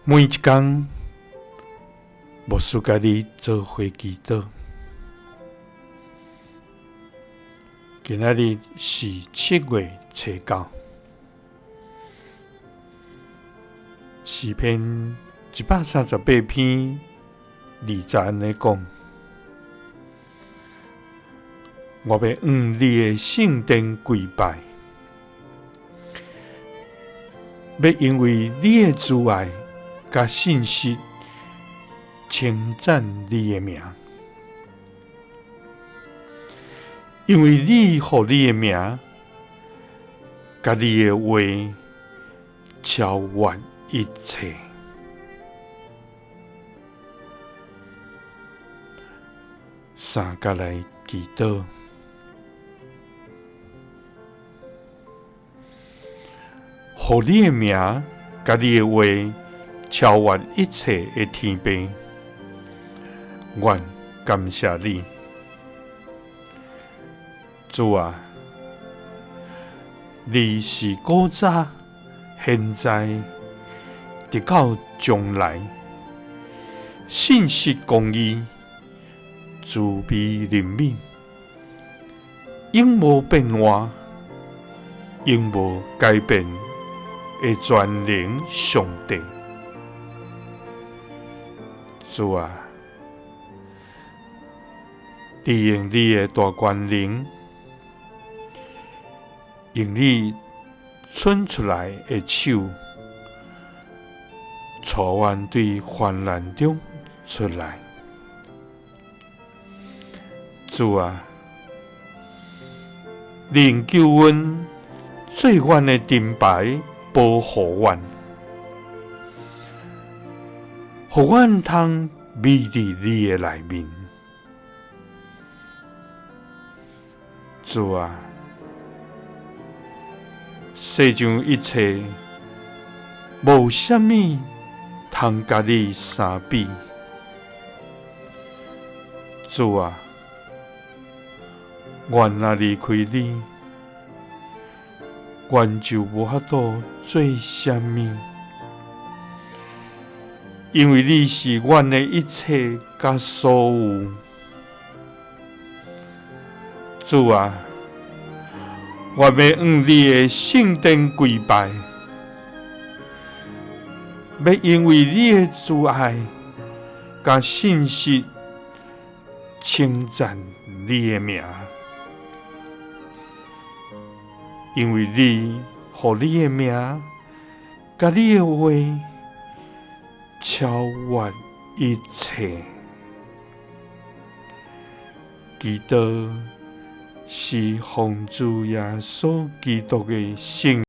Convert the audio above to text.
每一工，牧師佮你做伙祈禱。今仔日是7月初9，詩篇138篇2節按呢講：我欲向你的聖殿跪拜，欲因為你的慈愛佮信實稱讚你的名，因為你予你的名佮你的話超越一切。三佮來祈禱，予你的名佮你的話超越一切的天父，阮感謝你，主啊，你是古早、現在、直到將來，信實公義、慈悲憐憫，永無變換、永無改變的全能上帝。主啊，你用你的大權能，用你伸出來的手，帶阮對患難中出來。主啊，你用救恩做阮的盾牌，保護阮，予阮通覕佇你的內面。主啊，世上一切無啥物通佮你相比。主啊，阮若離開你，阮就無法度做啥物，因為你是阮的一切佮所有。主啊，我欲向你的聖殿跪拜，欲因為你的慈愛佮信實稱讚你的名，因為你予你的名佮你的話超越一切。祈禱是奉主耶穌基督的聖